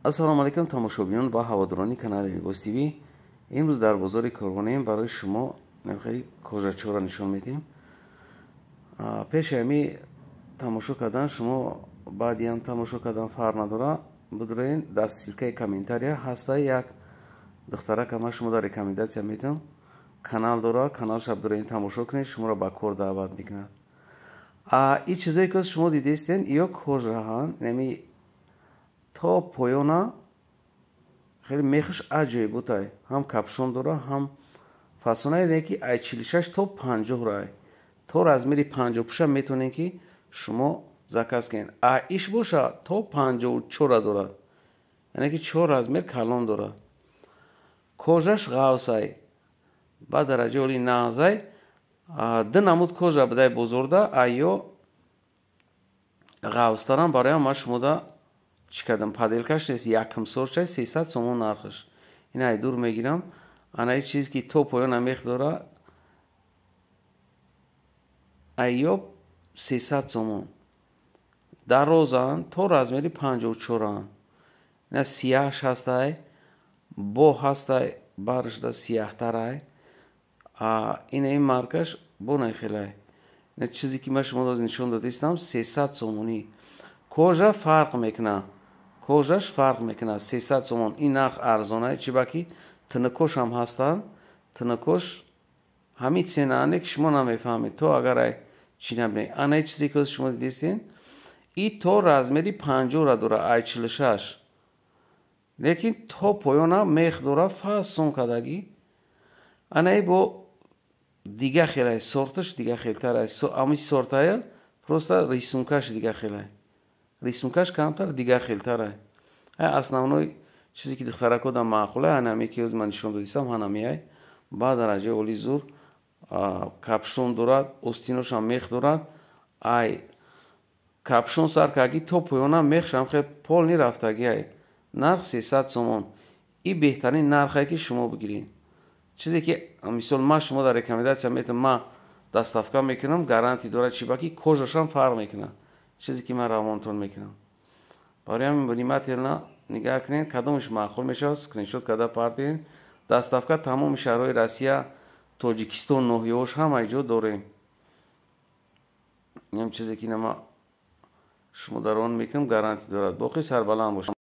Ассалому алайкум, тамошобинон ва ҳаводорони канали Либос ТВ. Имрӯз дар бозори Корвонаем, барои шумо хеле кожачора нишон медиҳем. Пеши ҳами тамошо кардан, шумо баъди ҳам тамошо кардан фарқ надора, бидурен, дар ссылкаи комментария ҳаста як духтарака, ман шумо дар рекомендация медиҳам, канал дора, каналша бидурен, тамошо кунед, шуморо ба кор даъват мекунад. Ин чизое ки шумо дидестен, ё кожаҳанд, нами то поёна хеле мехаш аҷоиботай, ҳам капюшон дора, ҳам фасонае не, ки ай 46 то 50 рай, то размери 50 пуша метавонед, ки шумо заказ кунед. А иш боша, то 54-а дорад, яъне ки чор размер калон дорад. Кожаш ғавсай, ба дараҷаи оли нағзай. Ду намуд кожа будай бозорда, айё ғавстарам. Бароям ман шумода чӣ кардам, подделкаш нест, якм сорчай, 300 сомон нархаш. Ин ай дур мегирам, анаи чиз ки то поёна мех дора, айё 300 сомон, дарозанд, то размери 54-анд. Ина сияҳш ҳастай, бо ҳастай, баршда сияҳтарай. Ина ин маркаш бо нахелай. Ина чизе ки ман шумо нишон додистам, 300 сомонӣ. Кожа фарқ мекунад, кожаш фарқ мекунад. 300 сомон, ин нарх арзона, чи ба ки тинукошам ҳастанд, тинукош ҳамин ценаане, ки шумо намефаҳмед, то агар ай чӣ набинед. Анаи чизе ки шумо дидистен, и то размери 50-ра дора, ай 46, лекин то поёна мех дора, фасон кардагӣ. Анаи бо дига хелай, сорташ дига хелтар, ами сортая, просто рисункаш дига хелай, рисункаш камтар, дига хелтарай. Основной чизе ки духтарако да маъқулай, ҳанаме ки ман нишон додистам, ҳанамеай, ба дараҷаи оли зур. Капюшон дорад, остиношам мех дорад, ай капюшон сар карги то поёна мехшам хел полный рафтагиай. Нарх 300 сомон. И беҳтарин нархе, ки шумо бигиред. Чизе ки мисол ман шумо дар рекомендация метам, ман доставка мекунам, гарантия дорад, чи ба ки кожашам фарқ мекунад. Чизе ки ман равонтон мекунам, барои ҳамин внимательно нигаҳ кунед, кадомаш маъқул мешавад, скриншот карда партиед. Доставка тамоми шаҳрҳои Россия, Тоҷикистон, ноҳияҳош, ҳамаи ҷо дорем. Инам чизе ки нама шумо дар он мекунам, гарантия дорад. Боқӣ сарбаланд бошед.